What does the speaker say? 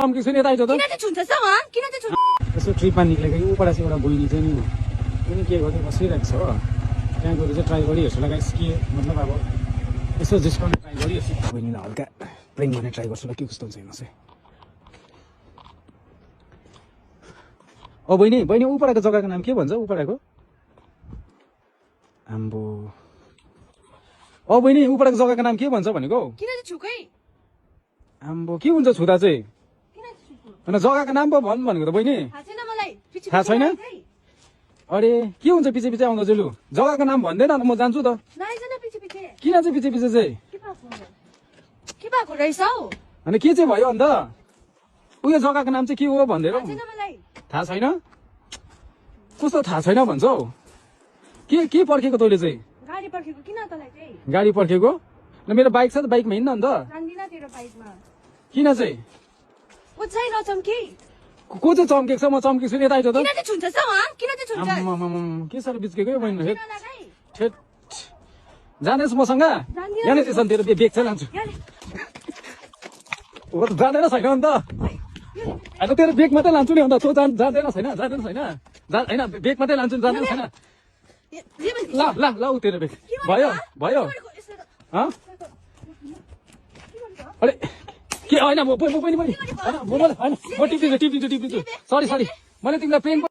चम्की सुने यता आइज त यसो ट्रिपमा निक्लेको उबाट चाहिँ एउटा बहिनी चाहिँ नि पनि के गर्दै बसिरहेको छ हो त्यहाँ गएर चाहिँ ट्राई गरिहेर्छु होला गाइस के मतलब अब यसो जिस्काउने ट्राई गरिहेर्छु बहिनीलाई हल्का प्रेङ गर्ने ट्राई गर्छु ल के कस्तो हुन्छ हेर्नु चाहिँ ओ बहिनी बहिनी उपडाको जग्गाको नाम के भन्छ उपडाको आम्बो ओ बहिनी उपडाको जग्गाको नाम के भन्छ भनेको आम्बो के हुन्छ छुदा चाहिँ होइन जग्गाको नाम पो भन्नु भनेको त बहिनी थाहा छैन अरे के हुन्छ पछि पछि आउँदा चाहिँ लु जग्गाको नाम भन्दैन म जान्छु त किन चाहिँ पछि पछि चाहिँ अनि के चाहिँ भयो अन्त उयो जग्गाको नाम चाहिँ के हो भन्दै थाहा छैन कस्तो थाहा छैन भन्छ हौ के पर्खेको तैँले चाहिँ गाडी पर्खेको न मेरो बाइक छ त बाइकमा हिँड्न अन्त किन चाहिँ को चाहिँ चम्केको छ म चम्केको छु यता आइज त के साह्रो बिच्केको बहिनी ठेट जाँदैछु मसँग यहाँ त्यसो तेरो बेग चाहिँ लान्छु हो त जाँदैन छैन अन्त होइन तेरो बेग मात्रै लान्छु नि अन्त तँ जाँदैन छैन होइन बेग मात्रै लान्छु नि जाँदैन छैन ल ल ल ऊ तेरो बेग भयो भयो अरे के होइन म टिपिदिन्छु सरी मैले तिमीलाई प्रेम